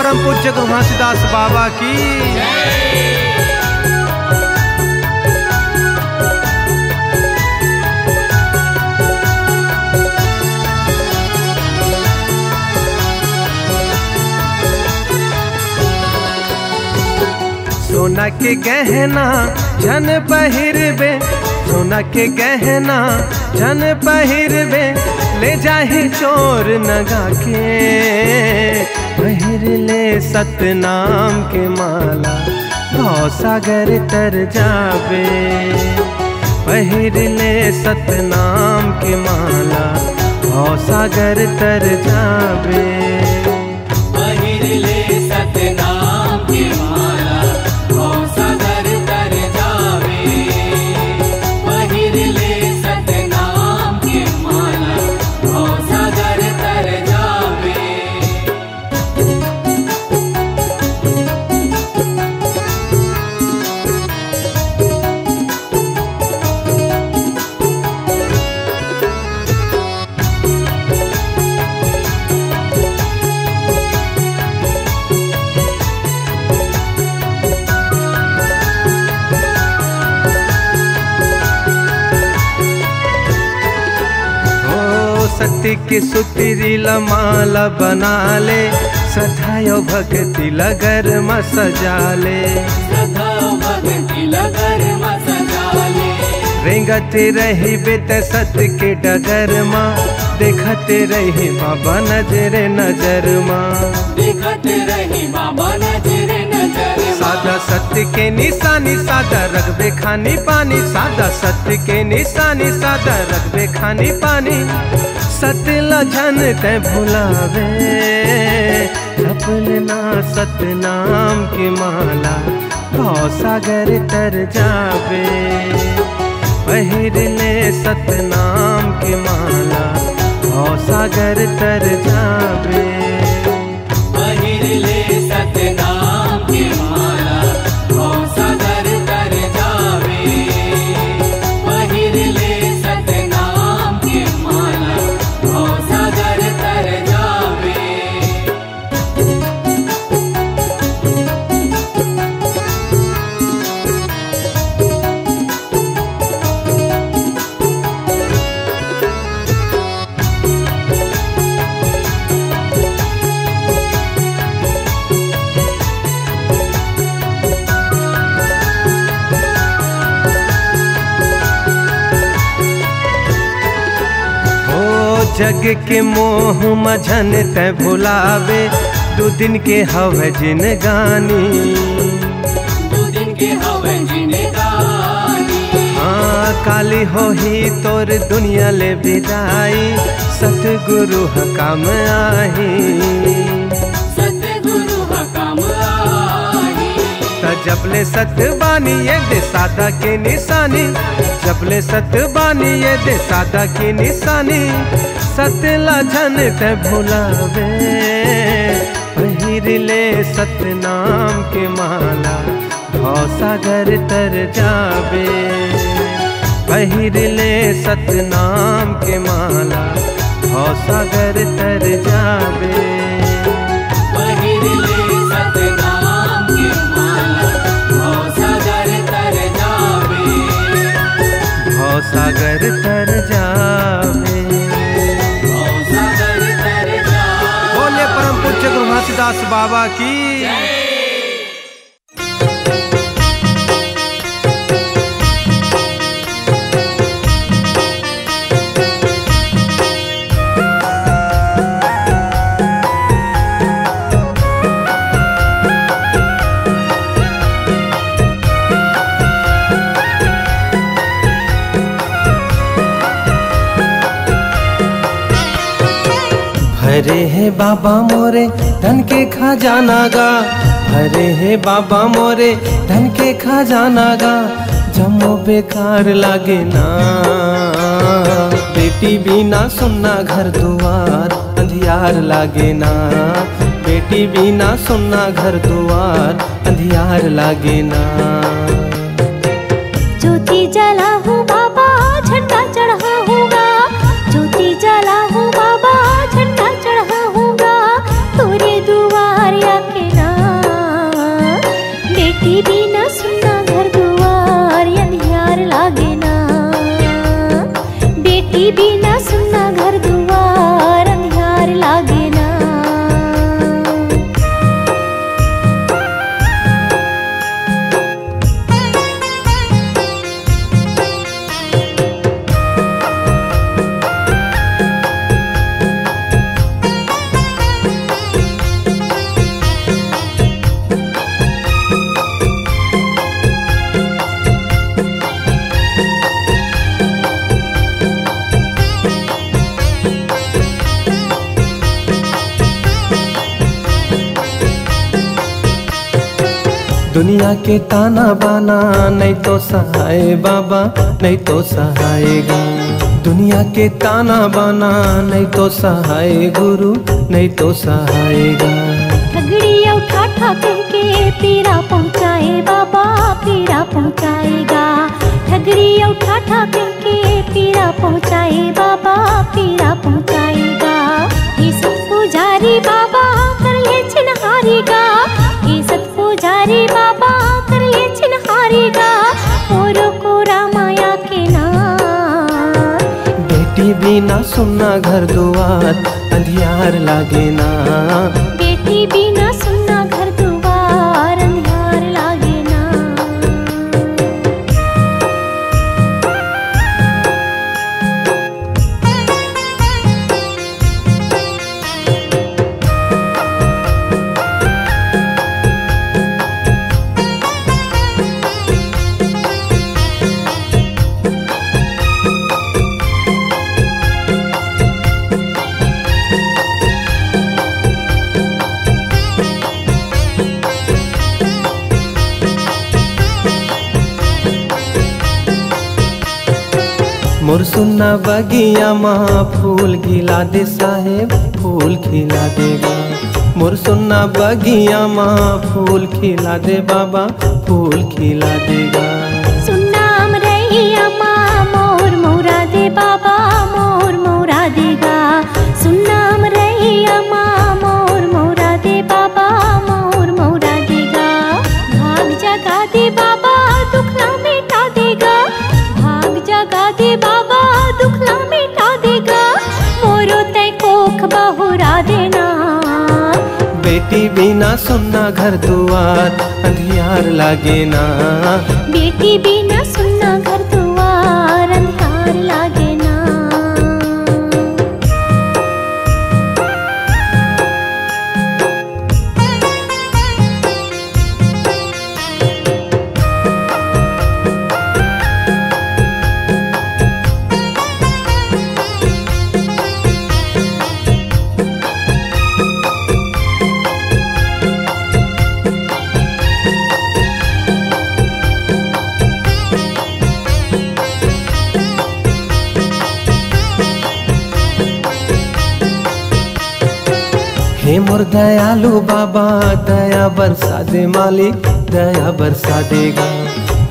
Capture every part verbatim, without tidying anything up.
परम पूज्य गुरु घासीदास बाबा की। सोना के गहना झन पहिरबे, सोना के गहना झन पहिरबे, ले जाही चोर नगा के। पहिर ले सतनाम के माला, भवसागर तर जाबे। पहिर ले सतनाम के माला, भवसागर तर जाबे। पहिर ले सतनाम के माला, भवसागर तर जाबे। पहिर ले सतनाम के माला, भवसागर तर जाबे। ओ सत्य के सुतरी ला माला बना ले, सदा यो भक्ति ला घर म सजा ले। सदा यो भक्ति ला घर म सजा ले। रेंगत रहिबे त सत्य के डगर म, देखत रही बाबा नजर नजर म। देखत रही बाबा नजर नजर म। सादा सत्य के निशानी, सादा रखबे खानी पानी, सादा सत्य के निशानी, सादा रखबे खानी पानी। सत्य ला झन तै भुलावे, जप लेना सतनाम के माला, भवसागर तर जाबे। पहिर ले सतनाम के माला, भवसागर तर जाबे। पहिर ले सतनाम के माला, भवसागर तर जाबे। पहिर ले सतनाम के माला, भवसागर तर जाबे। ओ जग के मोह म झन तै भुलावे, दू दिन के हवय जिनगानी। दू दिन के हवय जिनगानी। हाँ, काली होही तोर दुनिया ले बिदाई, सतगुरु ह काम आही। सतगुरु ह काम आही। त जब ले सत बानी ये दे सादा के निशानी, जब ले सत बानी ये दे सादा के निशानी, सत ला झन तै भुलावे। पहिर ले सतनाम के माला, भवसागर तर जाबे। पहिर ले सतनाम के माला, भवसागर तर जाबे। पहिर ले सतनाम के माला, भवसागर तर जाबे। भवसागर तर जाबे। भवसागर तर जाबे। बोले परम पूज्य गुरु घासीदास बाबा की। भरे हे बाबा मोरे धन के खजाना गा, भरे हे बाबा मोरे धन के खजाना गा, जम्मो बेकार लागे ना। बेटी बिना सुन्ना घर दुआर अंधियार लागे ना, बेटी बिना सुन्ना घर दुआर अंधियार लागे ना। ज्योति जलाहूँ बाबा, झंडा चढ़ाहूँ गा, ज्योति जलाहूँ बाबा, झंडा चढ़ाहूँ गा, तोरे दुआर आके बेटी बिना सुन्ना घर दुवार अंधियार लागे ना। बेटी बिना सुन्ना घर दुवार अंधियार लागे ना। दुनिया के ताना बाना नहीं तो सहाय बाबा, नहीं तो सहाय गा। दुनिया के ताना बाना नहीं तो सहाय गुरु, नहीं तो सहाय गा। ठगड़ी अउ ठाठा कह के पीरा पहुँचाए बाबा, पीरा पहुँचाए गा। ठगड़ी अउ ठाठा कह के पीरा पहुँचाए बाबा, पीरा पहुँचाए गा। ये सब पुजारी बाबा कर ले चिन्हारी गा। ये सब पुजारी बाबा कर ले चिन्हारी गा। मोरो कोरा माया के ना। बेटी बिना सुन्ना घर दुवार अंधियार लागे ना। बेटी बिना सुन्ना घर दुवार अंधियार लागे ना। मोर सुन्ना बगिया मा फूल खिला दे साहेब, फूल खिला दे गा। मोर सुन्ना बगिया मा फूल खिला दे बाबा, फूल खिला दे गा। सुन्ना अमरैया मा मोर मौरा दे बाबा, मोर मौरा दे गा। सुन्ना अमरैया मा मोर मौरा दे बाबा, मोर मौरा दे गा। भाग जगा दे बाबा, दुख ला मिटा दे गा। भाग जगा दे बाबा, दुख ला मिटा दे गा। मोरो तै कोख बहुरा दे ना। बेटी बिना सुन्ना घर दुवार अंधियार लागे ना। बेटी बिना सुन्ना घर दुवार अंधियार लागे ना। हे मोर दयालु बाबा, दया बरसा दे मालिक, दया बरसा दे गा।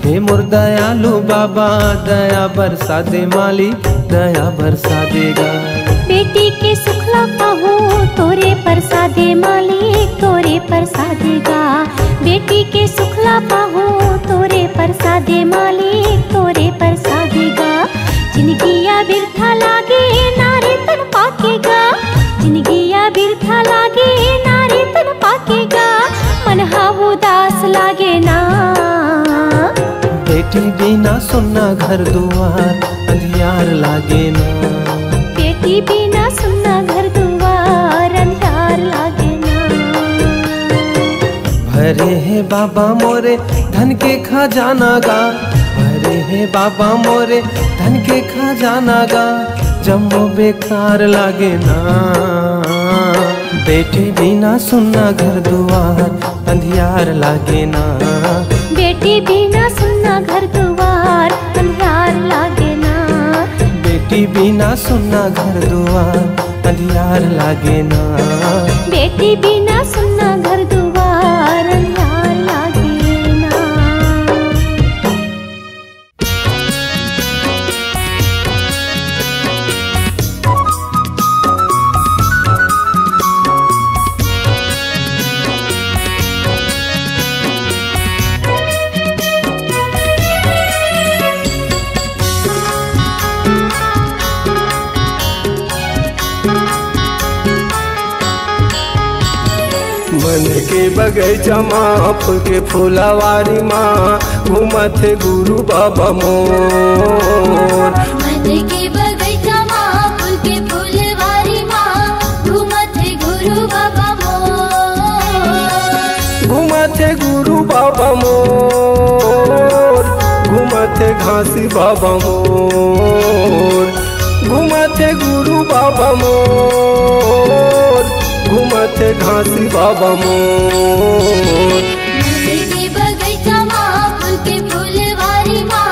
हे मोर दयालु बाबा, दया बरसा दे मालिक, दया बरसा दे गा। बेटी के सुखला पाहूँ तोरे परसादे मालिक, तोरे परसादे गा। बेटी के सुखला पाहूँ तोरे परसादे मालिक, तोरे परसादे गा। जिनगिया बिरथा लागे ना रे तन पाके गा। जिनगिया बिरथा लागे ना रे तन पाके गा। मन हा उदास लागे ना। बेटी बिना सुन्ना घर दुवार अंधियार लागे ना। बेटी बिना सुन्ना घर दुवार अंधियार लागे ना। भरे हे बाबा मोरे धन के खजाना गा। भरे हे बाबा मोरे धन के खजाना गा। जम्मो बेकार लागे ना। बेटी बिना सुन्ना घर दुवार अंधियार लागे ना। बेटी बिना सुन्ना घर दुवार अंधियार लागे ना। बेटी बिना सुन्ना घर दुवार अंधियार लागे ना। बेटी बिना सुन्ना घर दुवार अंधियार लागे ना। के बगैचा मा फूल के फुलवारी मा घूमत हे गुरु बाबा मोर। मन के बगैचा मा फूल के फुलवारी मा घूमत हे गुरु बाबा मोर। घूमत हे गुरु बाबा मोर, घूमत हे घासी बाबा मोर। घूमत हे गुरु बाबा मोर, घूमत हे घासी बाबा मोर। मन के बगैचा मा फूल के फुलवारी मा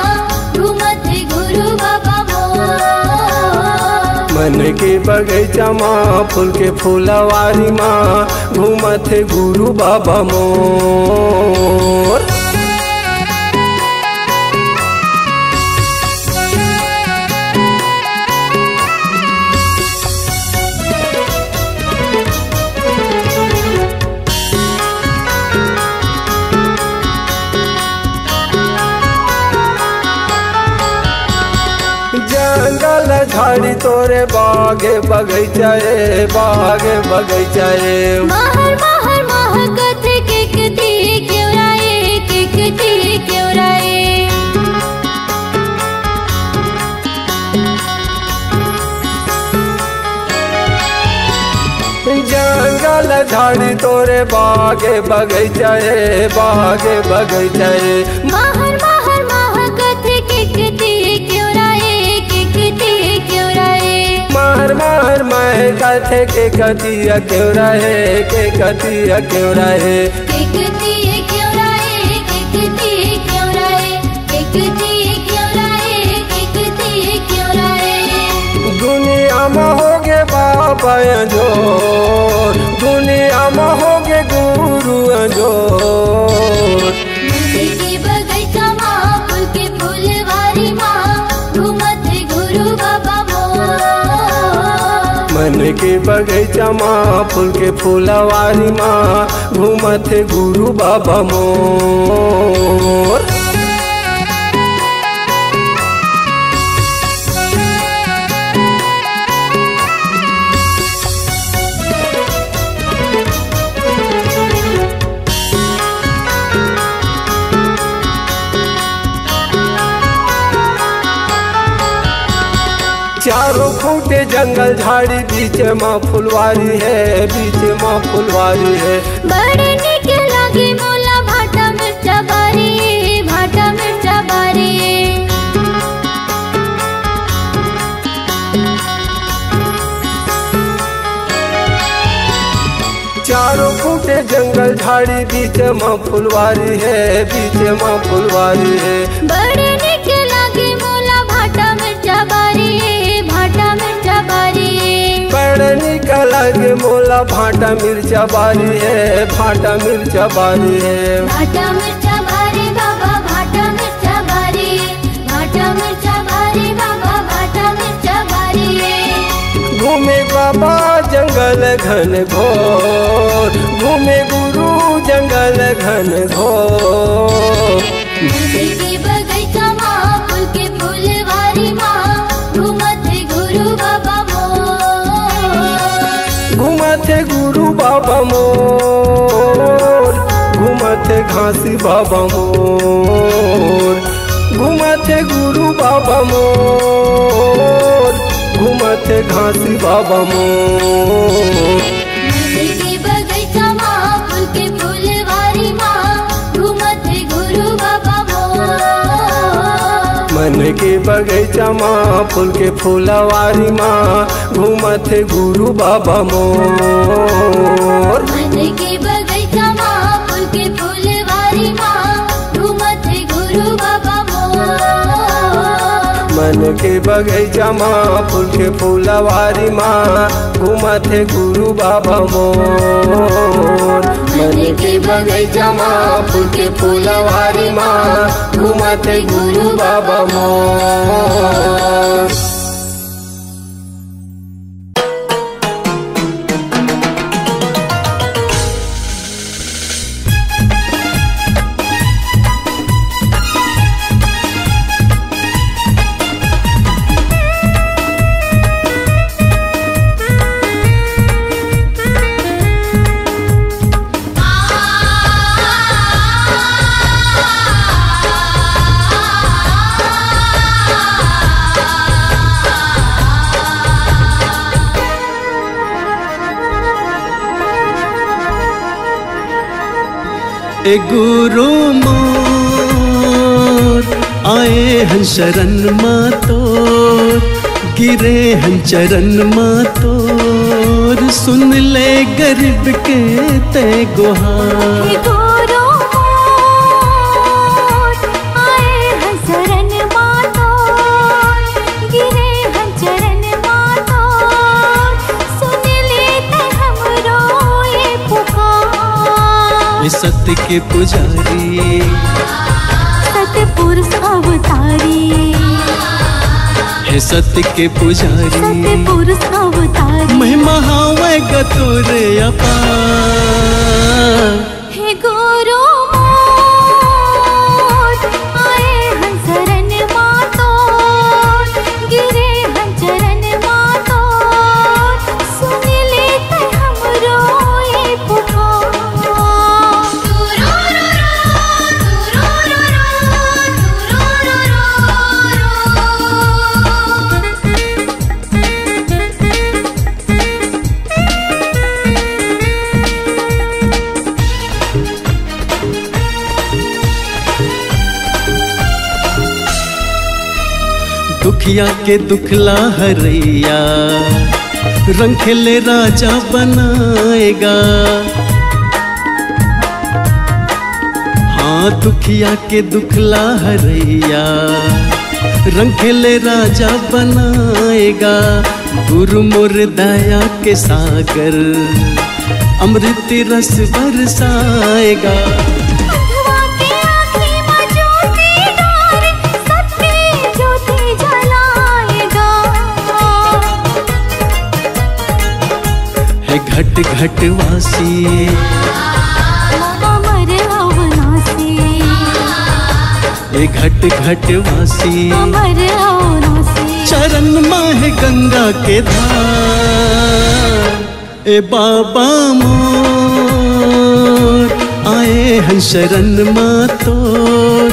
घूमत हे गुरु बाबा मोर। मन के बगैचा मा फूल के फुलवारी मा घूमत हे गुरु बाबा मोर। जंगल झाड़ी तोरे बागे बगैचा ए, बागे बगैचा ए। महर महर महकत हे केकती केवरा ए, केकती केवरा ए। जंगल झाड़ी तोरे बागे बगैचा ए, बागे बगैचा ए। महर महर महकत हे केकती केवरा ए, केकती केवरा ए। महर महर महकत हे केकती केवरा ए, केकती केवरा ए। केकती केवरा ए, केकती केवरा ए। केकती केवरा ए, केकती केवरा ए। दुनिया म होगे बाबा अंजोर, दुनिया म होगे गुरु अंजोर। मन के बगैचा मा फूल के फुलवारी मा घूमत हे गुरु बाबा मोर। मन के बगैचा मा फूल के फुलवारी मा घूमत हे गुरु बाबा मोर। चारों खूंटे जंगल झाड़ी, बीच मा फुलवारी हे, बीच मा फुलवारी हे। बड़े नीक लागे मोला भाटा मिर्चा बारी, भाटा मिर्चा बारी। चारों खूंटे जंगल झाड़ी, बीच मा फुलवारी हे, बीच मा फुलवारी हे। बड़े नीक लागे मोला भाटा मिर्चा बारी, भाटा मिर्चा बारी। बड़े नीक लागे मोला भाटा मिर्चा बारी हे, भाटा मिर्चा बारी हे। भाटा मिर्चा बारी बाबा, भाटा मिर्चा बारी। भाटा मिर्चा बारी बाबा, भाटा मिर्चा बारी। घूमे बाबा जंगल घन घोर, घूमे गुरु जंगल घन घोर। मन के बगैचा मा फूल के फुलवारी मा घूमत हे गुरु बाबा मोर। घूमत हे गुरु बाबा मोर, घूमत हे घासी बाबा मोर। घूमत हे गुरु बाबा मोर, घूमत हे घासी बाबा मोर। मन के बगैचा मा फूल के फुलवारी मा घूमत हे गुरु बाबा मोर। मन के बगैचा मा फूल के फुलवारी मा घूमत हे गुरु बाबा मोर। मन के बगैचा मा फूल के फुलवारी मा घूमत हे गुरु बाबा मोर। मन के बगैचा मा फूल के फुलवारी मा घूमत हे गुरु बाबा मोर। मन के बगैचा मा फूल के फुलवारी मा घूमत हे गुरु बाबा मोर। ए गुरु मोर, आए हन शरण मा तोर, गिरे हन चरण मा तोर, सुन ले गरीब के तैं गुहार। हे गुरु मोर, आए हन शरण मा तोर, गिरे हन चरण मा तोर, सुन ले तैं हमरो ए पुकार। ए सत्य के पुजारी, सत्य पुरुष अवतारी। हे सत्य के पुजारी, सत्य पुरुष अवतारी। महिमा हावय ग तोरे अपार। हे गुरु मोर, आए हन शरण मा तोर, गिरे हन चरण मा तोर, सुन ले तैं हमरो ए पुकार। दुखिया के दुख ला हरैया, रंग खेले राजा बनाएगा। हाँ, दुखिया के दुख ला हरैया, रंग खेले राजा बनाएगा। गुरु मोर दया के सागर, अमृत रस बरसाएगा। अंधवा के आँखी म ज्योति डार, सत्य ज्योति जलाएगा। हे घट घट वासी, अमर अविनाशी। हे घट घट वासी, अमर अविनाशी। चरण मा हे गंगा के धार। ए बाबा मोर, आए हन शरण मा तोर,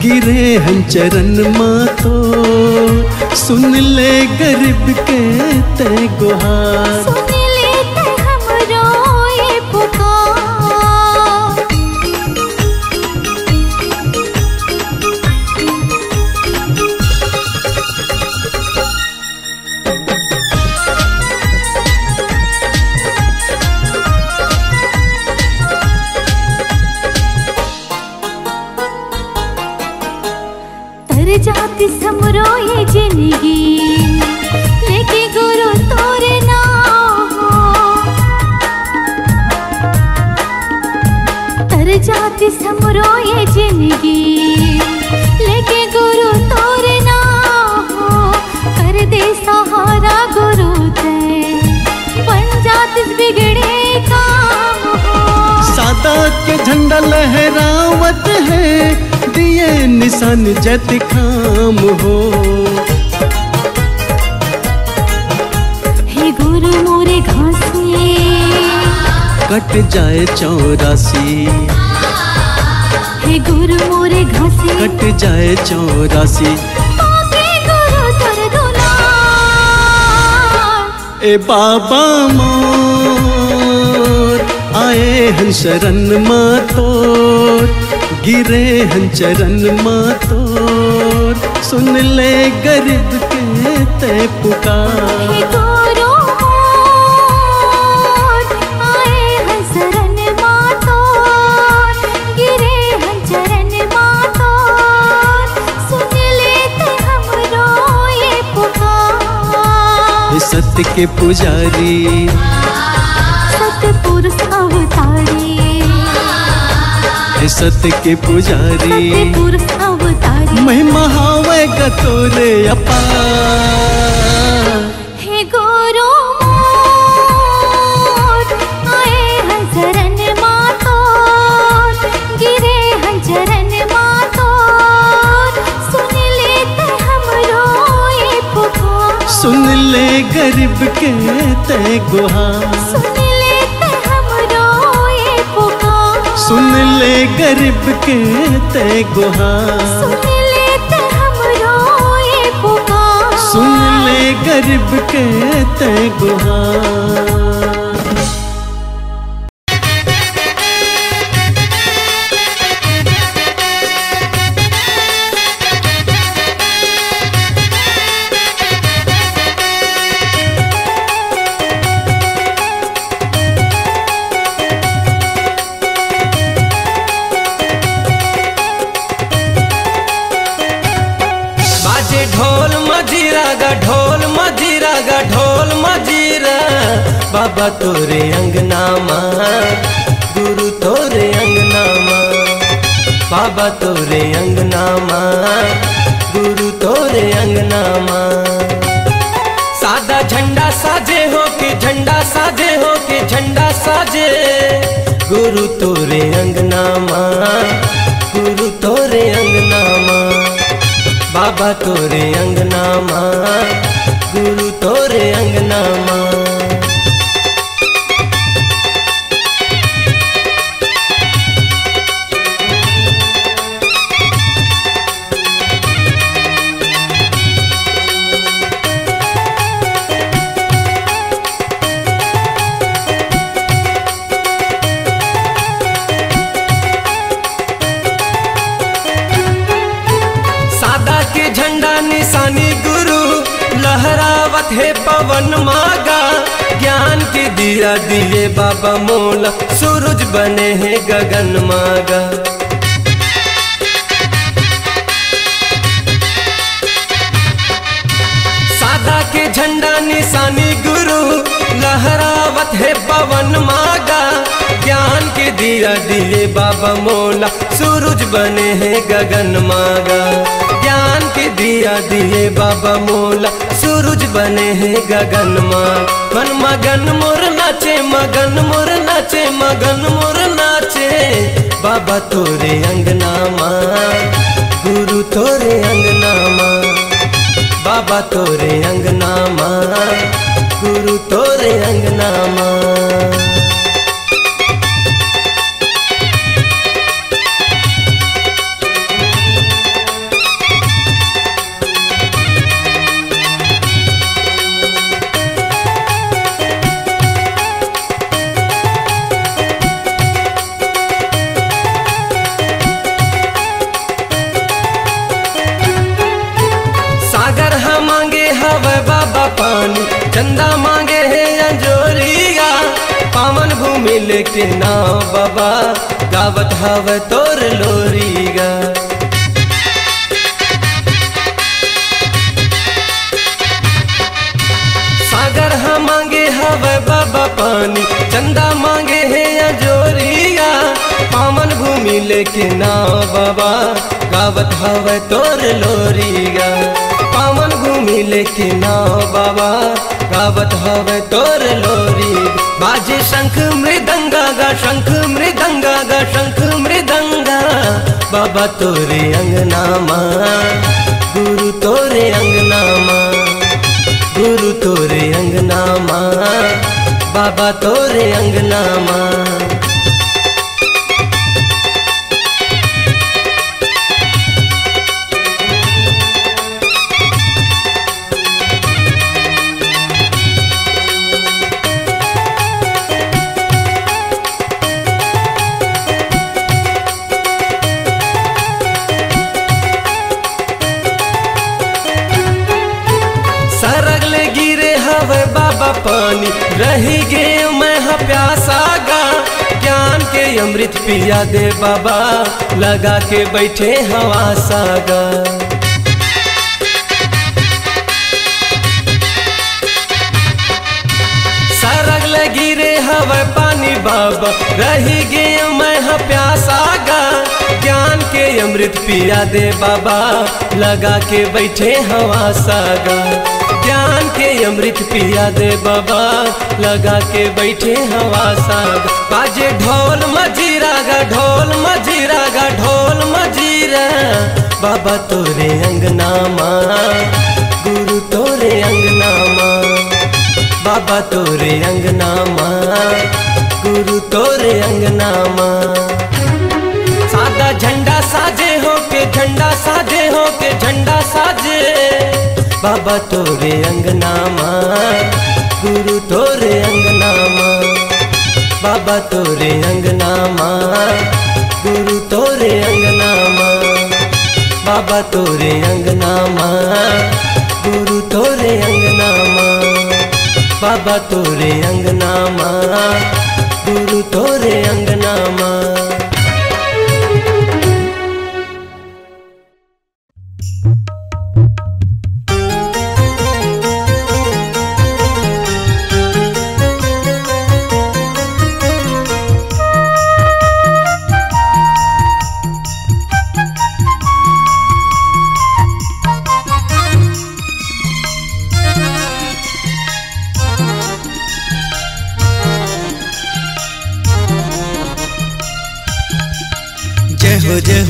गिरे हन चरण मा तोर, सुन ले गरीब के तैं गुहार। सुन ले तैं हमरो ए पुकार। तर जातिस हमरो ये जिनगी, लेके गुरु तोर नाव हो। तर जातिस हमरो ये जिनगी, लेके गुरु तोर नाव हो। कर दे सहारा गुरु तैं, बन जातिस बिगड़े काम हो। सादा के झंडा लहरावत हे, दिए निशान जैतखाम हो। हे गुरु मोरे घासी, कट जाए चौरासी। हे गुरु मोरे घासी, कट जाए चौरासी। पाके गुरु तोर दुलार। ए बाबा मोर, आए हन शरण मा तोर, गिरे हन चरण मा तोर, सुन ले गरीब के तैं पुकार। हे गुरु मोर, आए हन शरण मा तोर, गिरे हन चरण मा तोर, सुन ले तैं हमरो ये पुकार। हे सत्य के पुजारी, सत्य पुरुष अवतारी। हे सत्य के पुजारी, सत्य पुरुष अवतारी। महिमा हावय ग तोरे अपार। हे गुरु मोर, आए हन शरण मा तोर, गिरे हन चरण मा तोर, सुन ले तैं हमरो ये पुकार। सुन ले गरीब के तैं गुहार। सुन ले तैं हमरो ये पुकार। सुन ले गरीब के तैं गुहार। सुन ले तैं हमरो ये पुकार। सुन ले गरीब के तैं गुहार। गा ढोल मजीरा, गा ढोल मजीरा, बाबा तोरे अंगना मा, गुरु तोरे अंगना मा, बाबा तोरे अंगना मा, गुरु तोरे अंगना मा। सादा झंडा साजे हो के, झंडा साजे हो के, झंडा साजे, गुरु तोरे अंगना मा, गुरु तोरे अंगना मा, बाबा तोरे अंगना मा, गुरु तोरे अंगना मा। सादा के झंडा निशानी गुरु, लहरावत हे पवन मा गा। ज्ञान के दिया दिए बाबा मोला, सूरज बने हे गगन मा गा। सादा के झंडा निशानी गुरु, लहरावत हे पवन मा गा। ज्ञान के दिया दिए बाबा मोला, सूरज बने हे गगन मा गा। ज्ञान के दिया दिए बाबा मोला, सूरज बने हे गगन मा। मन मगन मोर नाचे, मगन मोर नाचे, मगन मोर नाचे, बाबा तोरे अंगना मा, गुरु तोरे अंगना मा, बाबा तोरे अंगना मा, गुरु तोरे अंगना मा। सागर ह मांगे हवय बाबा पानी, चंदा मांगे हे अंजोरिया। पावन भूमि लेके नाव बाबा, गावत हवय तोर लोरिया। सागर ह मांगे हवय बाबा पानी, चंदा मांगे हे अंजोरिया। पावन भूमि लेके नाव बाबा, गावत हवय तोर लोरिया। पावन भूमि लेके नाव बाबा, गावत हवय तोर लोरी। बाजे शंख मृदंगा गा, शंख मृदंगा गा, शंख मृदंगा, बाबा तोरे अंगना मा, गुरु तोरे अंगना मा, गुरु तोरे अंगना मा, बाबा तोरे अंगना मा। सरग ले गिरे हवय बाबा पानी, रहि गे मैं ह प्यासा गा। ज्ञान के अमृत पिया दे बाबा, लगा के बैठे हवा सागा। सरग ले गिरे हवय पानी बाबा, रहि गे मैं ह प्यासा गा। ज्ञान के अमृत पिया दे बाबा, लगा के बैठे हवा सागा। ज्ञान के अमृत पिया दे बाबा, लगा के बैठे हवा सागा। बाजे ढोल मजीरा गा, ढोल मजीरा गा, ढोल मजीरा, बाबा तोरे अंगना मा, गुरु तोरे अंगना मा, बाबा तोरे अंगना मा, गुरु तोरे अंगना मा। सादा झंडा साजे हो के, झंडा साजे हो के, झंडा साजे, बाबा तोरे अंगना मा, गुरु तोरे अंगना मा, बाबा तोरे अंगना मा, गुरु तोरे अंगना मा, बाबा तोरे अंगना मा, गुरु तोरे अंगना मा, बाबा तोरे अंगना मा, गुरु तोरे अंगना मा।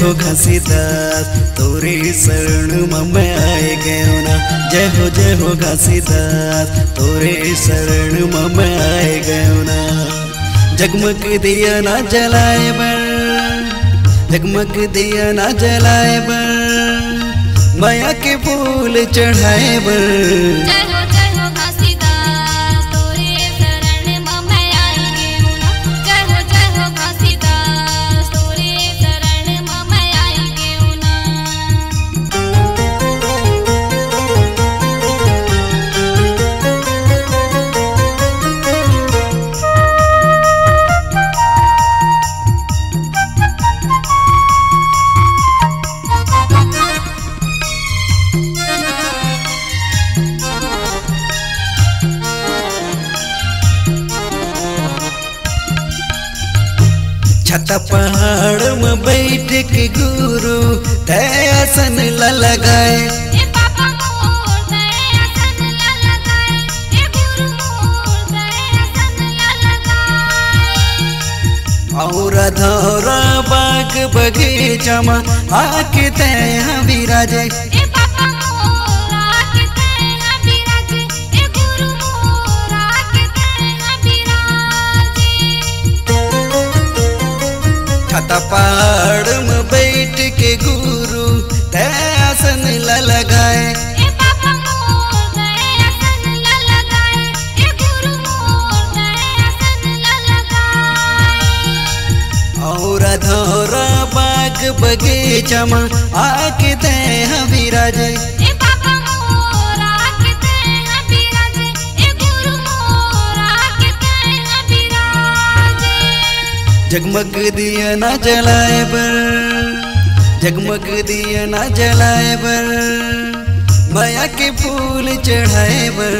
हो घासीदास, तोरे शरण म मैं आए गयो ना। जय हो, जय हो घासीदास, तोरे शरण म मैं आए गयो ना। जगमग दिया ना जलाए बर, जगमग दिया ना जलाए बर, मया के फूल चढ़ाए बर। जय हो, जय हो घासीदास, तोरे शरण म मैं आई गेहूं ना। जय हो, जय हो घासीदास, तोरे शरण म मैं आई गेहूं ना। छत पहाड़ म बैठ के गुरु तै आसन ल लगाए। ए बाबा मोर तै आसन ल लगाए, ए गुरु मोर तै आसन ल लगाए। और धौरा बाग बगीचा म आके तै ह विराजे। ए बाबा मोर आके तै ह विराजे, ए गुरु मोर आके तै ह विराजे। छत पहाड़ म बैठ के गुरु तै आसन ल लगाए। ए बाबा मोर तै आसन ल लगाए, ए गुरु मोर तै आसन ल लगाए। और धौरा बाग बगीचा म आके तै ह विराजे। ए बाबा मोर आके तै ह विराजे, ए गुरु मोर आके तै ह विराजे। जगमग दिया ना जलाए बर, जगमग दिया ना जलाए बर, मया के फूल चढ़ाए बर।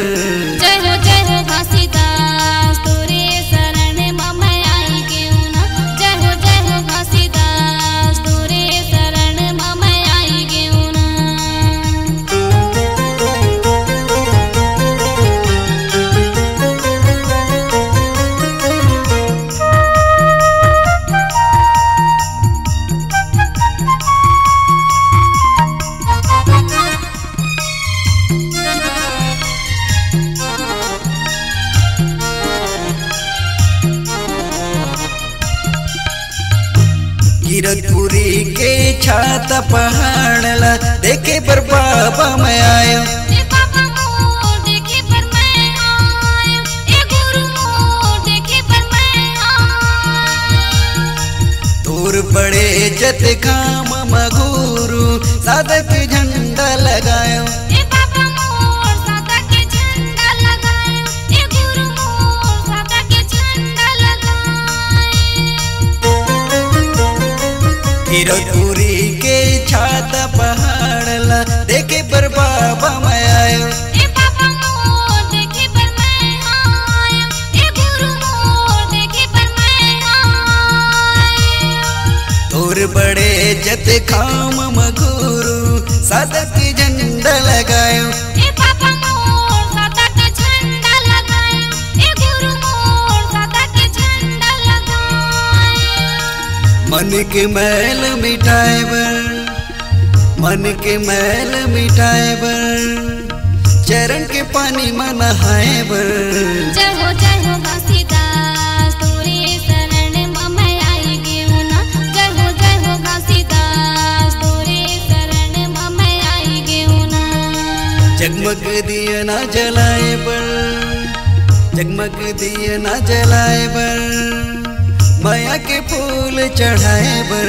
जय हो, जय हो घासीदास, तोरे शरण म मैं आई गेहूं ना। जय हो, जय हो घासीदास, तोरे शरण म मैं आई गेहूं ना। गिरतपुरी के छाता पहाड़ ला देखे बर बाबा मैं आयो। ए बाबा मोर देखे बर मैं आयो, ए गुरु मोर देखे बर मैं आयो। तोर बड़े जत घाम म गुरु सादा के झंडा लगायो। ए बाबा मोर सादा के झंडा लगायो, ए गुरु मोर सादा के झंडा लगायो। गिरतपुरी के छाता पहाड़ ला देखे बर बाबा मैं आयो। ए बाबा मोर देखे बर मैं आयो, ए गुरु मोर देखे बर मैं आयो। तोर बड़े जत घाम म गुरु सादा के झंडा लगायो। ए बाबा मोर सादा के झंडा लगायो, ए गुरु मोर सादा के झंडा लगायो। मन के मैल मिटाए बर, मन के मैल मिटाए बर, चरण के पानी म नहाए बर। जय हो, जय हो घासीदास, तोरे शरण म मैं आई गेहूं ना। जय हो, जय हो घासीदास, तोरे शरण म मैं आई गेहूं ना। जगमग दिया ना जलाए बर, जगमग दिया ना जलाए बर, मया के फूल चढ़ाए बर।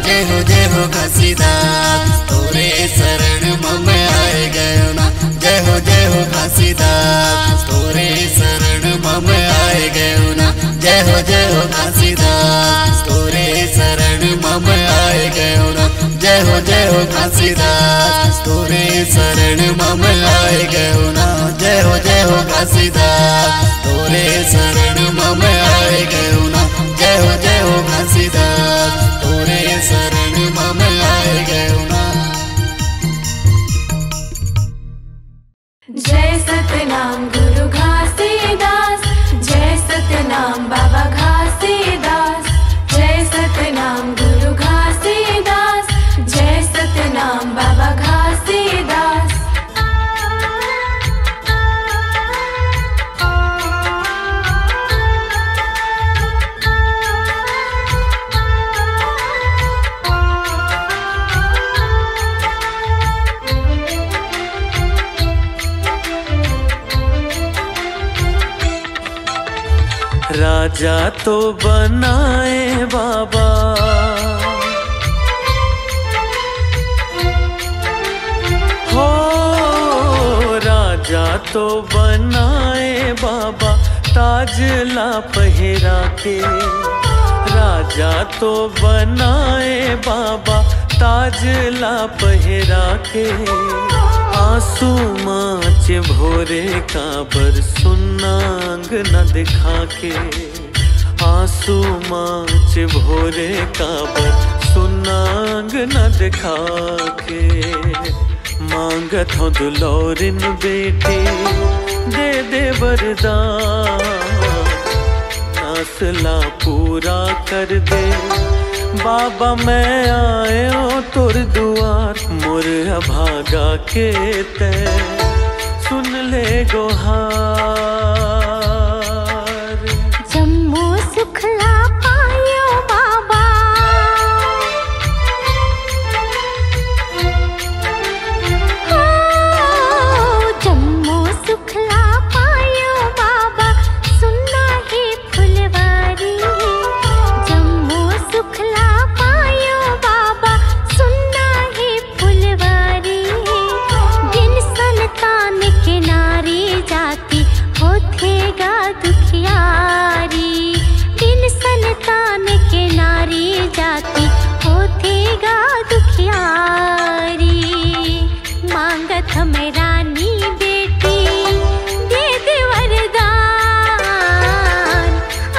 जय हो, जय हो घासीदास, तोरे शरण म मैं आए गयो ना। जय हो, जय हो घासीदास, तोरे शरण म मैं आए गयो ना। जय हो, जय हो घासीदास, तोरे शरण म मैं आए गयो ना। जय हो, जय हो घासीदास, तोरे शरण म मैं आए गयो ना। जय हो, जय हो घासीदास, तोरे शरण म मैं आए गयो ना। जय हो, जय हो घासीदास, तोरे शरण म मैं आए गयो ना। जय सतनाम गुरु घासीदास, जय सतनाम बाबा घासीदास, जय सतनाम गुरु घासीदास। राजा तो बनाए बाबा, हो राजा तो बनाए बाबा, ताज ला पहिरा के। राजा तो बनाए बाबा, ताज ला पहिरा के। आंसू माच भोरे काबर, सुन्ना अंगना दिखा के। आंसू माच भोरे काबर, सुन्ना अंगना दिखा के। मांगत हूँ दुलौरिन बेटी, दे दे वरदान, आस ला पूरा कर दे। बाबा मैं आयो तोर दुआर, मोर अभागा के तै सुन ले गोहार। जम्मो सुख ला पायो बाबा, हो, जम्मो सुख ला पायो बाबा, सुन्ना हे फुलवारी। जम्मो सुख ला पायो बाबा, सुन्ना हे फुलवारी। बिन संतान के नारी जाति होथे गा दुखियारी। बिन संतान के नारी जाति होथे गा दुखियारी। मांगत हूँ मैं रानी बेटी, दे दे वरदान,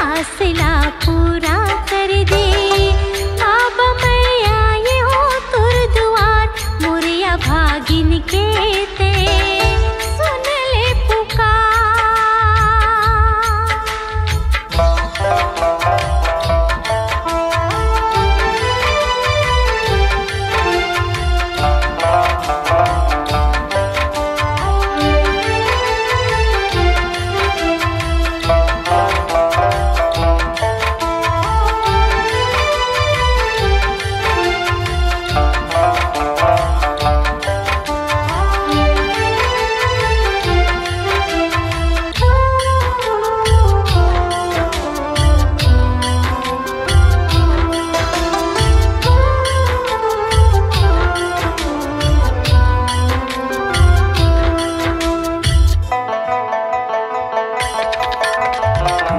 आस ला पूरा कर दे। बाबा मैं आयो तोर दुआर, मोर अभागिन के तै सुन ले पुकार।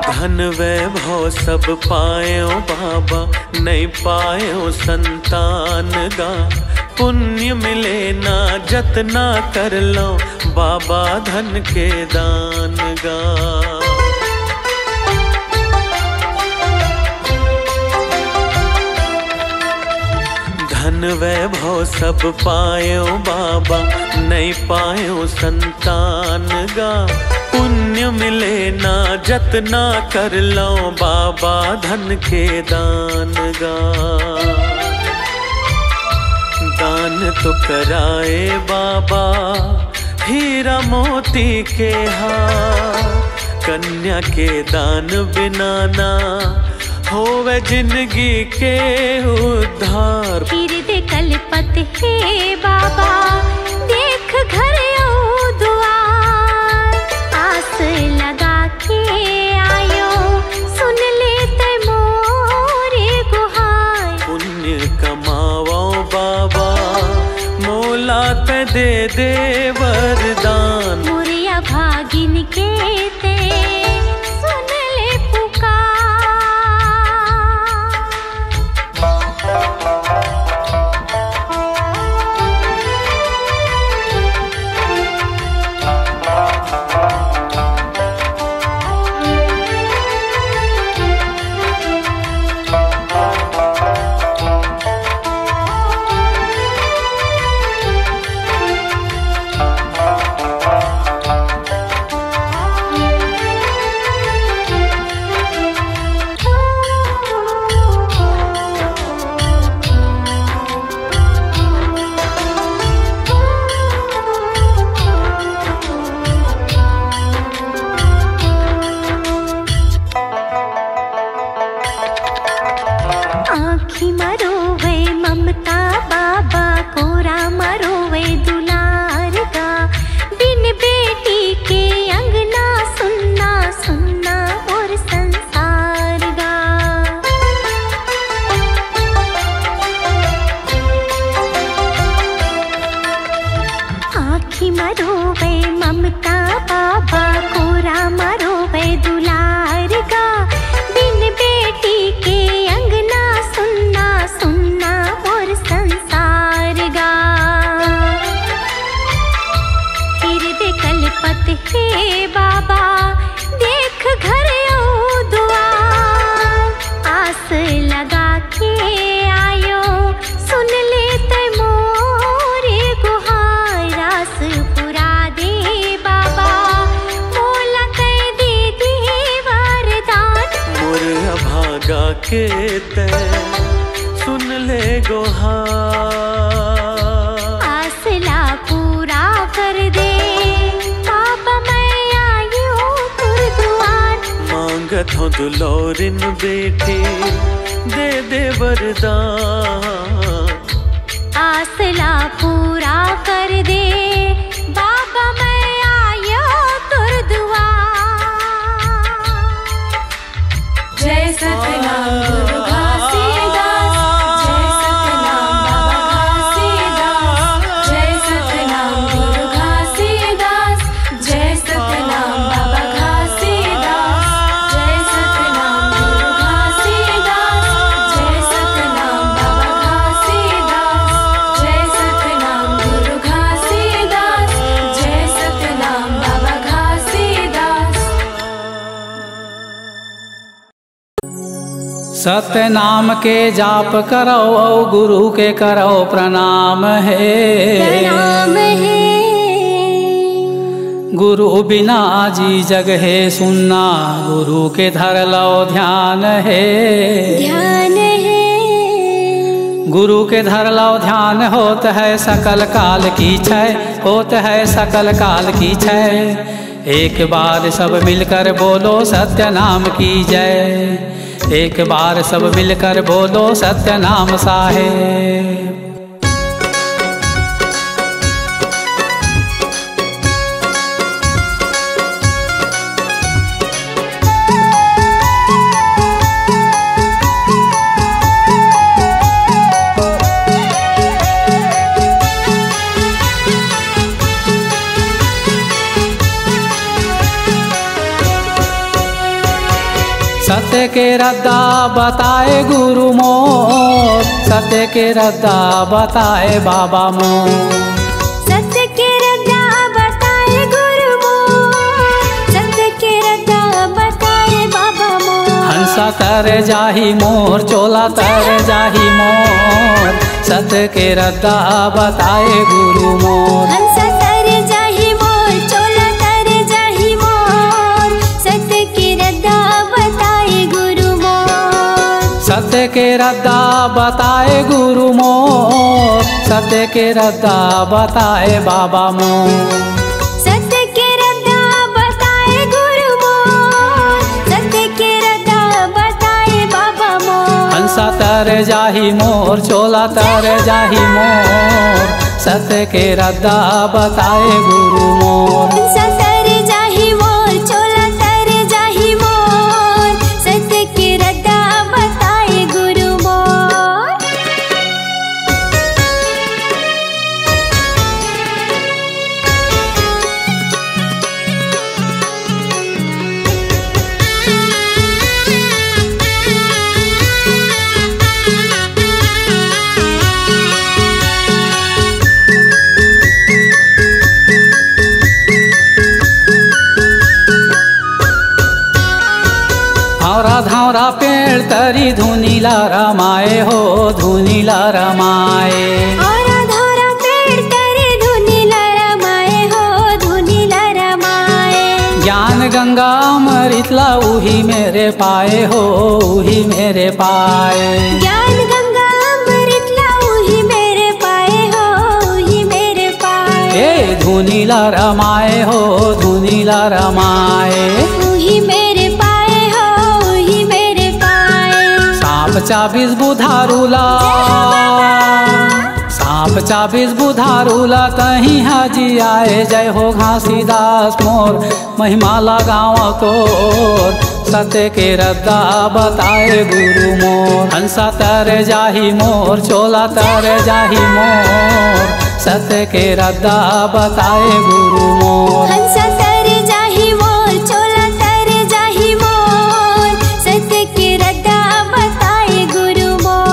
धन वैभव सब पायो बाबा, नहीं पायो संतान गा। पुण्य मिले ना जतना कर लो, बाबा धन के दान गा। धन वैभव सब पायो बाबा, नहीं पायो संतान गा। पुण्य मिले ना जतना कर लो, बाबा धन के दान गा। दान तो कराए बाबा हीरा मोती के हार, कन्या के दान बिना ना होवे जिंदगी के उद्धार। फिर दे कलपत हे बाबा, देख घर अउ दुआर, आस लगा के आयो, सुन ले तै मोरे गुहार। पुण्य कमावो बाबा, मोला तै दे दे वरदान। मोरे अभागिन के तै सुन ले पुकार। रोवे ममता बाबा, कोरा म रोवे दुलार गा। बिन बेटी के अंगना सुन्ना, सुन्ना मोर संसार गा। फिर दे कलपत हे बाबा, देख घर अउ दुआर। आस लगा के आयो, सुन ले तै मोरे गुहार। आस पुरा दे बाबा, मोला तै दे दे वरदान। मोर अभागा के तै सुन ले गुहार। आस ला पूरा कर दे बाबा, मैं आयो तोर दुआर। मांगत हों दुलौरिन बेटी, दे दे वरदान। आस ला पूरा कर दे बाबा, मैं आयो तोर दुआर। जय सतनाम गुरु घासीदास, जय सतनाम बाबा घासीदास, जय सतनाम गुरु घासीदास, जय सतनाम बाबा घासीदास, जय सतनाम गुरु घासीदास, जय सतनाम बाबा घासीदास, जय सतनाम गुरु घासीदास, जय सतनाम बाबा घासीदास। सत्य नाम के जाप करव अउ गुरु के करव प्रणाम हे। प्रणाम हे। गुरु बिना जी जग हे सुन्ना, गुरु के धर लव ध्यान हे। ध्यान हे। गुरु के धर लव ध्यान, होत हे सकल काल की छै, होत हे सकल काल की छै। एक बार सब मिलकर बोलो सत्य नाम की जय। एक बार सब मिलकर बोलो सत्य नाम साहेब। सत्य के रद्दा बताए गुरु मोर, सत्य के रद्दा बताए बाबा मोर। सत्य के रद्दा बताए गुरु मोर, सत्य के रद्दा बताए बाबा मोर। हंसा तर जाही मोर, चोला तर जाही मोर, सत्य के रद्दा बताए गुरु मोर। हंसा तर जाही मोर, चोला तर जाही मोर, सत्य के रद्दा बताए गुरु मोर। सत्य के रद्दा बताए गुरु मोर, सत्य के रद्दा बताए बाबा मोर। सत्य के रद्दा बताए गुरु मोर, सत्य के रद्दा बताए बाबा मोर। हंसा तर जाही मोर, चोला तर जाही मोर, सत्य के रद्दा बताए गुरु मोर। हंसा तर जाही मोर, चोला तर जाही मोर, सत्य के रद्दा बताए गुरु मोर। धौरा धौरा पेड़ तरी धुनी ला रमाए हो, धुनी ला रमाए। धौरा धौरा पेड़ तरी धुनी ला रमाए हो, धुनी ला रमाए। ज्ञान गंगा अमृत ला उही मेर पाए हो, उही मेर पाए। ज्ञान गंगा अमृत ला उही मेर पाए हो, उही मेर पाए। ए धुनी ला रमाए हो, धुनी ला रमाए। उही मेर पाए हो, उही मेर पाए। सांप चाबिस बुधारू ला, जय हो बाबा। सांप चाबिस बुधारू ला तहीं हा जियाए। जय हो घासीदास मोर, महिमा ला गावँ तोर। सत्य के रद्दा बताए गुरु मोर। हंसा तर जाही मोर, चोला तर जाही मोर। सत्य के रद्दा बताए गुरु मोर। हंसा तर जाही मोर, चोला तर जाही मोर, सत्य के रद्दा बताए गुरु मोर।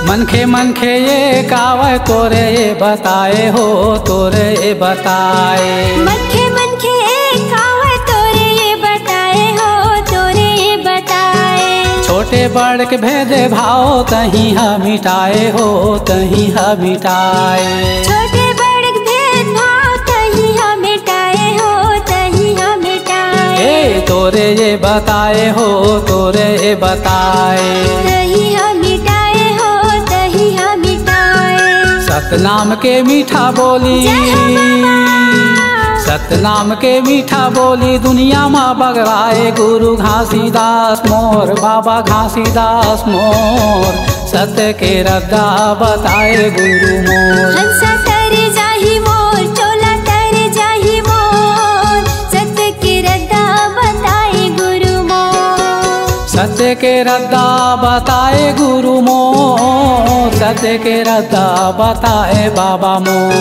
मनखे मनखे ये कावय तोरे ये बताए हो, तोरे ये बताए। मनखे मनखे ये कावय तोरे ये बताए हो, तोरे ये बताए। छोटे बड़ के भेद भाव तही ह मिटाए हो, तही ह मिटाए। छोटे बड़ के भेद भाव तही ह मिटाए हो, तही ह मिटाए। ए तोरे ये बताए हो, तोरे ये बताए। तही ह मिटाए हो, तही ह मिटाए। सतनाम के मीठा बोली, जय हो बाबा। सतनाम के मीठा बोली दुनिया मा बगराए गुरु घासीदास मोर, बाबा घासीदास मोर। सत्य के रद्दा बताए गुरु मोर। हंसा तर जाही मोर, चोला तर जाही मोर, सत्य के रद्दा बताए गुरु मोर। सत्य के रद्दा बताए गुरु मोर, सत्य के रद्दा बताए बाबा मोर।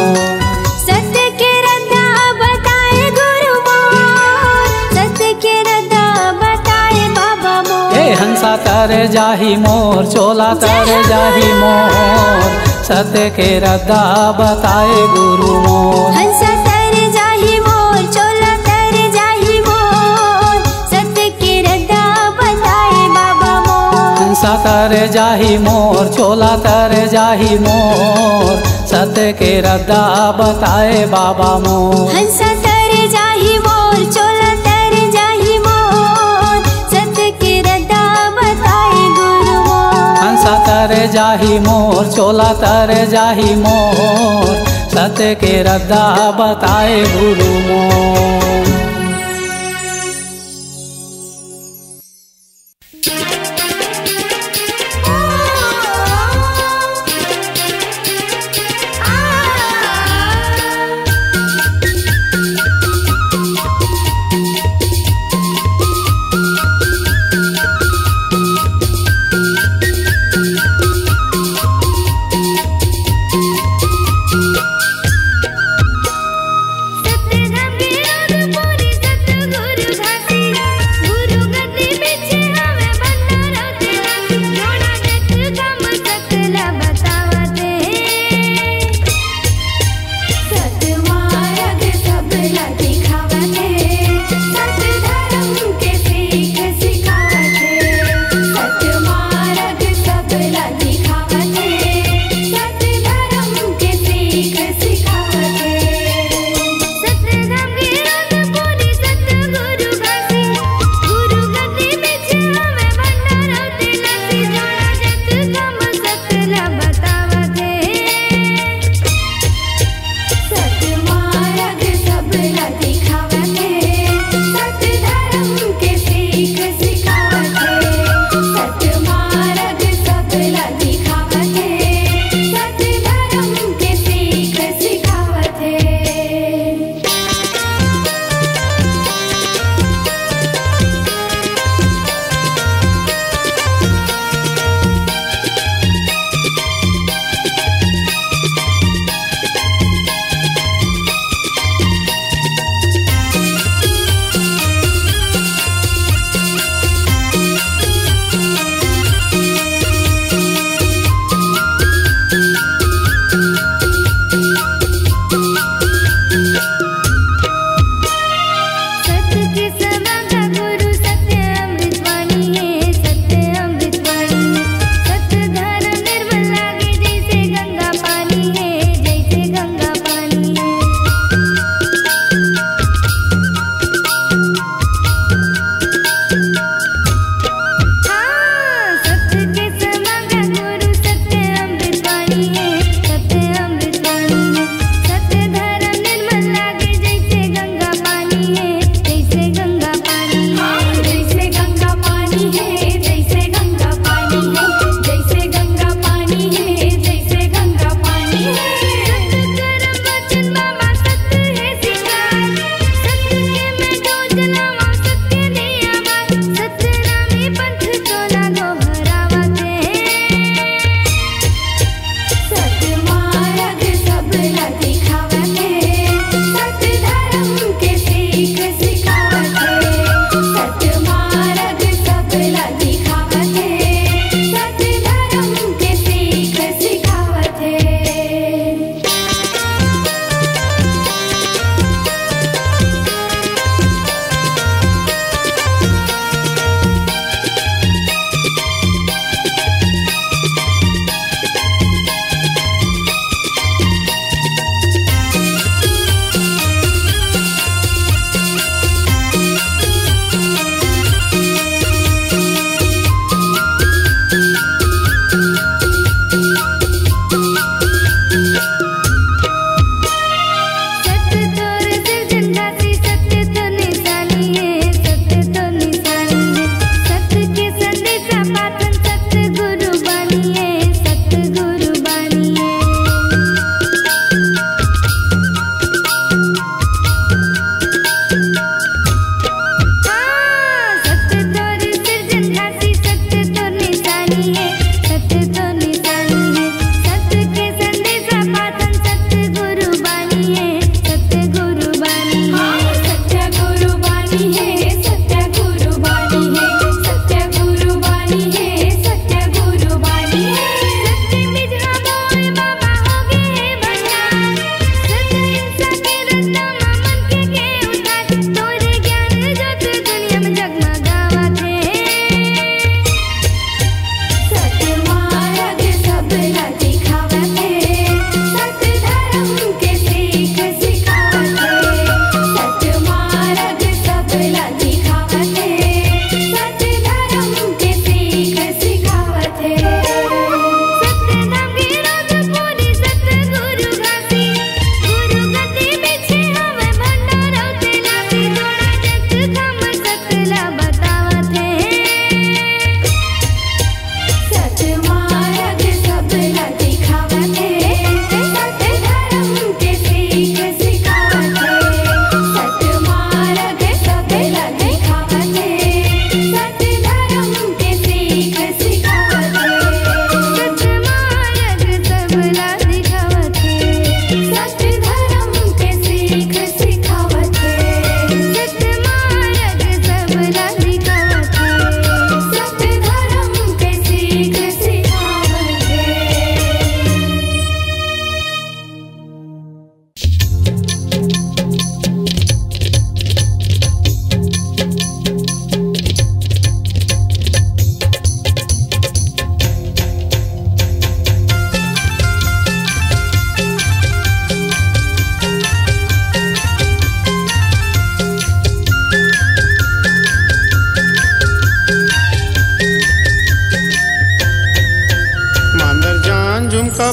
सत्य के रद्दा बताए गुरु मोर, सत्य के रद्दा बताए बाबा मोर। ए हंसा तर जाही मोर, चोला तर जाही मोर, सत्य के रद्दा बताए गुरु मोर। हंसा तर जाही मोर, चोला तर जाही मोर, सत्य के रद्दा बताए बाबा मोर। हंसा तर जाही मोर, चोला तर जाही मोर, सत्य के रद्दा बताए बाबा मोर। हंसा तर जाही मोर, चोला तर जाही मोर, सत्य के रद्दा बताए गुरु मोर। हंसा तर जाही मोर, चोला तर जाही मोर, सत्य के रद्दा बताए गुरु मोर।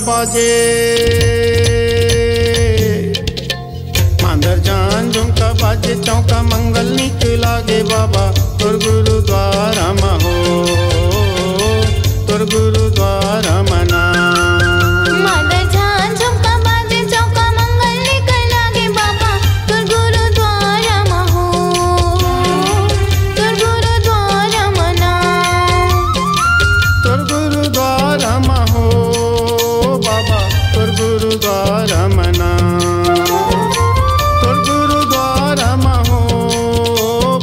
बाजे। मांदर जान झुमका बाजे, चौका मंगल निक लागे बाबा, तोर गुरुद्वारा म हो, तोर गुरुद्वारा म ना। मांदर जान झुमका बाजे, चौका मंगल निक लागे बाबा, तोर गुरुद्वारा म हो, तोर गुरुद्वारा म ना। तोर गुरुद्वारा म हो बाबा, तोर गुरुद्वारा म ना। तोर गुरुद्वारा म हो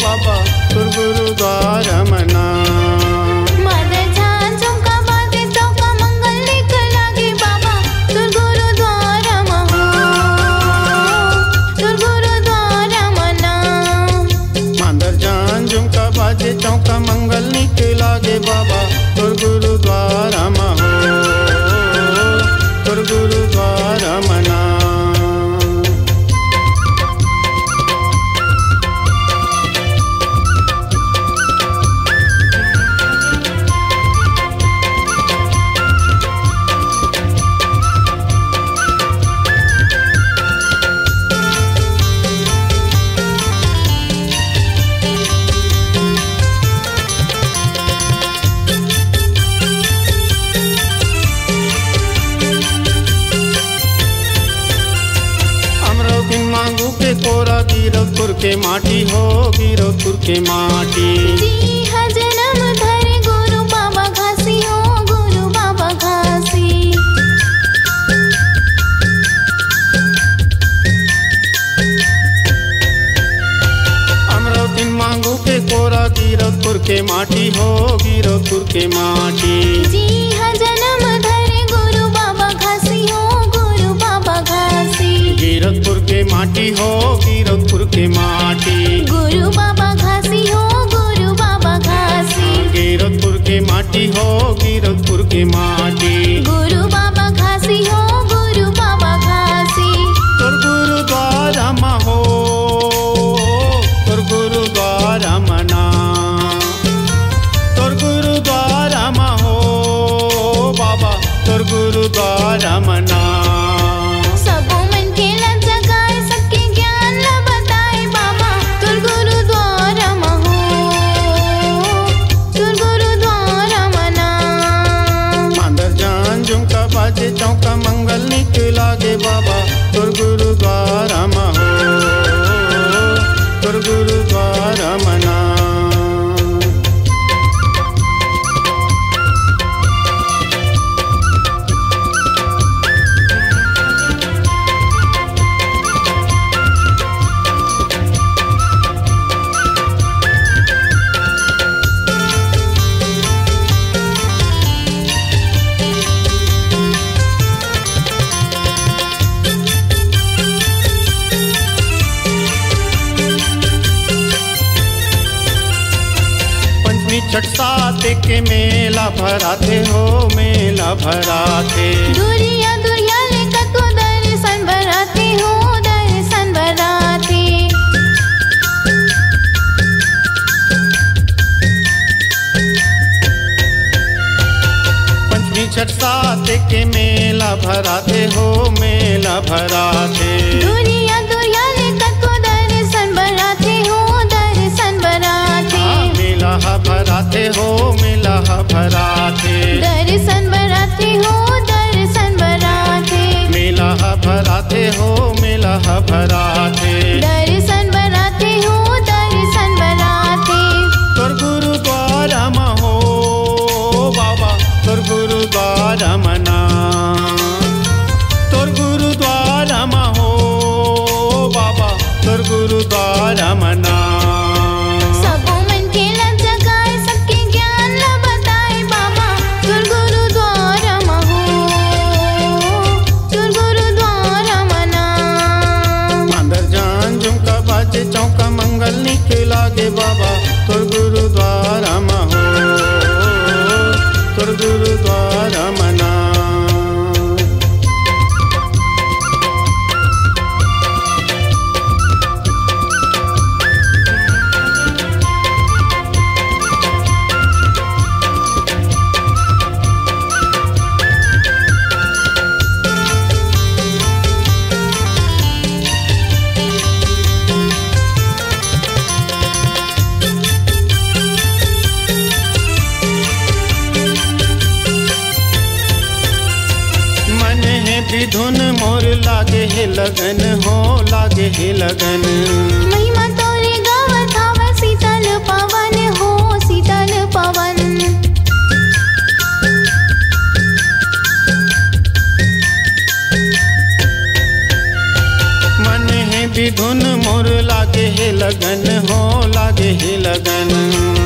बाबा, तोर गुरुद्वारा म ना। मांदर जान झुमका बाजे, चौका मंगल निक लागे बाबा, तोर गुरुद्वारा म हो, तोर गुरुद्वारा म ना। मांदर जान झुमका बाजे, चौका मंगल निक लागे बाबा, तोर गुरुद्वारा म हो, तोर गुरुद्वारा म ना। अमरौतिन मांगू के कोरा, गिरौदपुर के माटी हो, गिरौदपुर के माटी। जी हा जनम धरे गुरु बाबा घासी हो, गुरु बाबा घासी। अमरौतिन मांगू के कोरा, गिरौदपुर के माटी हो, गिरौदपुर के माटी। जी हा जनम धरे गुरु बाबा घासी हो, गुरु बाबा घासी। गिरौदपुर के माटी हो, गिरौदपुर के माटी। गुरु बाबा घासी हो, गुरु बाबा घासी। गिरौदपुर के माटी हो, गिरौदपुर के माटी। गुरु बाबा घासी हो, गुरु बाबा घासी। तोर गुरुद्वारा म हो, तोर गुरुद्वारा म ना। तोर गुरुद्वारा म हो बाबा, तोर गुरुद्वारा म ना। सबो मन के ला जगाए, सबके ज्ञान ला बताए बाबा, तोर गुरुद्वारा म हो, तोर गुरुद्वारा म ना। मांदर जान झुमका बाजे, चौका मंगल निक लागे बाबा, तोर गुरुद्वारा म हो, तोर गुरुद्वारा म ना। पंचमी छठ सात के मेला भराथे हो, मेला भराथे। दुरिया दुरिया ले कतको दर्शन भराथे हो, दर्शन भराथे। पंचमी छठ सात के मेला भराथे हो, मेला भराथे। दुरिया दुरिया ले कतको दर्शन भराथे हो, दर्शन भराथे। हाँ, मेला ह भराथे हो, मेला ह भराथे। दर्शन भराथे हो, दर्शन भराथे। मेला ह भराथे हो, मेला ह भराथे। दर्शन भराथे हो, दर्शन भराथे। तोर गुरुद्वारा म हो बाबा, तोर गुरुद्वारा म ना। तोर गुरुद्वारा म हो बाबा, तोर गुरुद्वारा म ना। सबो मन के ला जगाए, सबके ज्ञान ला बताए बाबा, तोर गुरुद्वारा म हो, तोर गुरुद्वारा म ना। मांदर जान झुमका बाजे, चौका मंगल निक लागे बाबा, तोर गुरुद्वारा म हो, तोर गुरुद्वारा म ना। धुन मोर लागे हे लगन हो, लागे हे लगन। महिमा तोरे गावत हवय शीतल पवन हो, शीतल पवन। मन हे बिधुन मोर लागे हे लगन हो, लागे हे लगन।